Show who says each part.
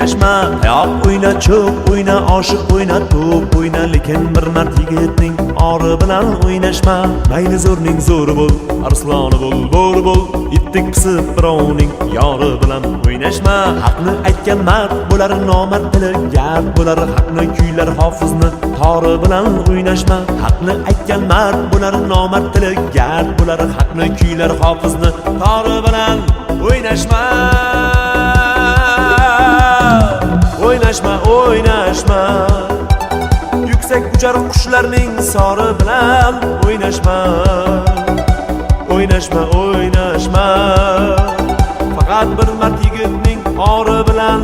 Speaker 1: o'ynashma. Tayoq o'yna, cho'p o'yna, oshiq o'yna, to'p o'yna, lekin bir mard yigitning ori bilan o'ynashma. Mayli zo'rning zo'ri bo'l, arsloni bo'l, bo'ri bo'l, itdek pisib birovning yori bilan o'ynashma. Haqni aytgan mard bo'lar, nomard tili gard bo'lar, haqni kuylar hofizni tori bilan o'ynashma. Haqni aytgan mard bo'lar, nomard tili gard bo'lar, haqni kuylar hofizni tori bilan o'ynashma. O'ynashma, o'ynashma, yuksak uchar qushlarning sori bilan o'ynashma. O'ynashma, o'ynashma, faqat bir mard yigitning ori bilan.